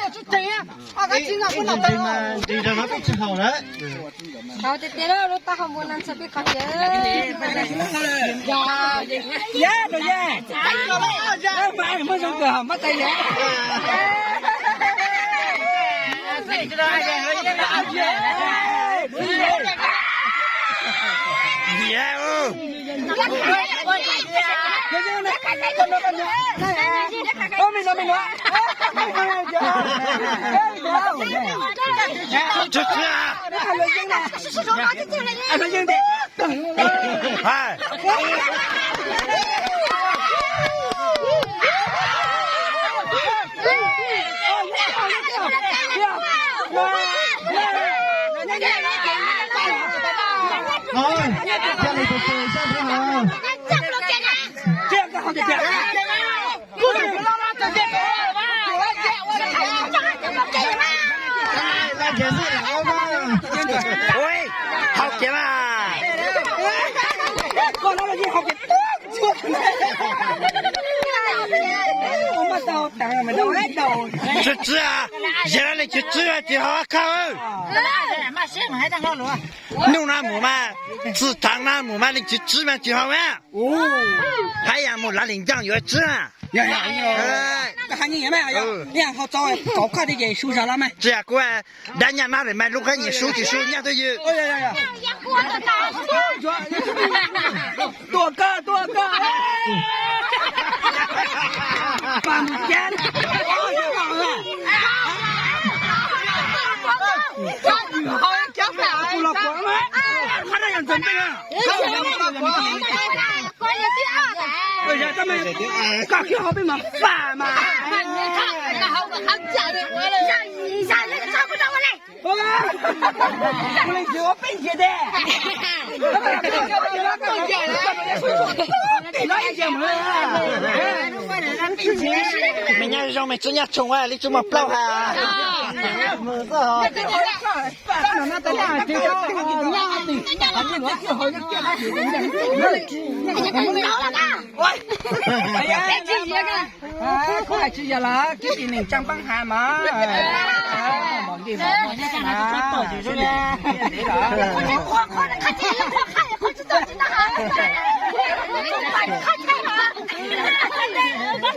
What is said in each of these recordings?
Ntsis mas ntsis rau no peb tsis haus lawm. Haus tiag tiag lub taub hau npua no ntxhais peb qhov tiag. Yog, yog, yog. Muab zoo kawg, muab tais yog. Ui, hau kiag mas. Tsw tsw, yog leej twg tsw tsis haus khau. Hnub no mus mas, txij thaum no mus mas leej twg tsw mas tsis haus na. Hab yam mus lav li ncaaj yuav tsw. Tsis yog kuv dab nyaj nab lawm mas lub qab nyiam sub tsis sub nyaj twj ywm. Tua koj, tua koj. Pas mus cab. Kuv los kuv qhov no yog ntxawm npeej. Koj khiav hauv peb mas fam mas. Mej nyob zoo mej tsw nyaj tshoom li tsw mos plaub ha. Tsis yog los kib tis neeg tsaa paab has mas.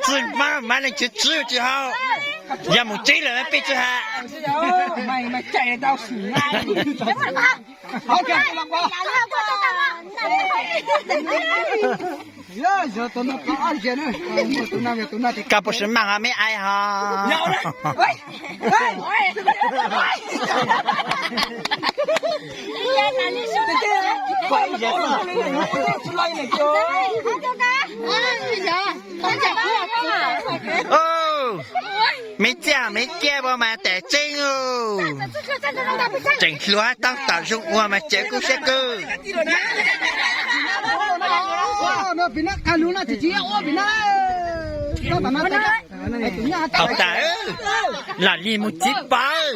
Txwj maab mas leej twg tsw tsis haus, yog mus tsev lawm peb tsis has. Koj puas sis maaj ho meb ai ho. Meb txiaj meb ciaj ua mas tam tseeb, tseem hluas tab tom zoo ua mas tseem kub siab kawg. Thaum tas, lam li mus txiv pawg.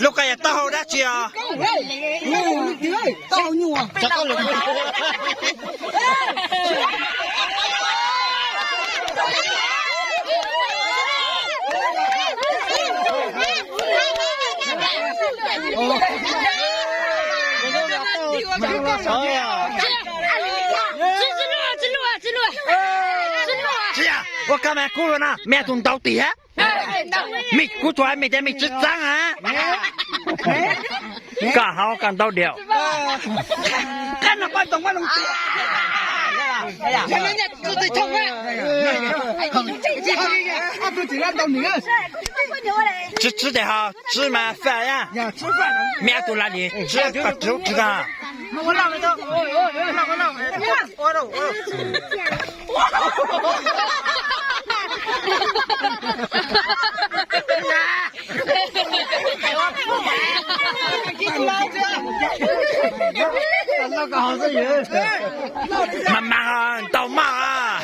Lub ko yog taub hau dab tsi os? Tsis yog, ua kab mas kub lug no, mej tus ntaus tim hab. Mej kuv tsuas mej tias mej tsi txaab a. Koj hauv koj ntaus diam. Tsw tsw tes ho, tsw mas faj a. Mej ob tug lav li, tsw koj tsw tsw koj. Mas mas ntau maj.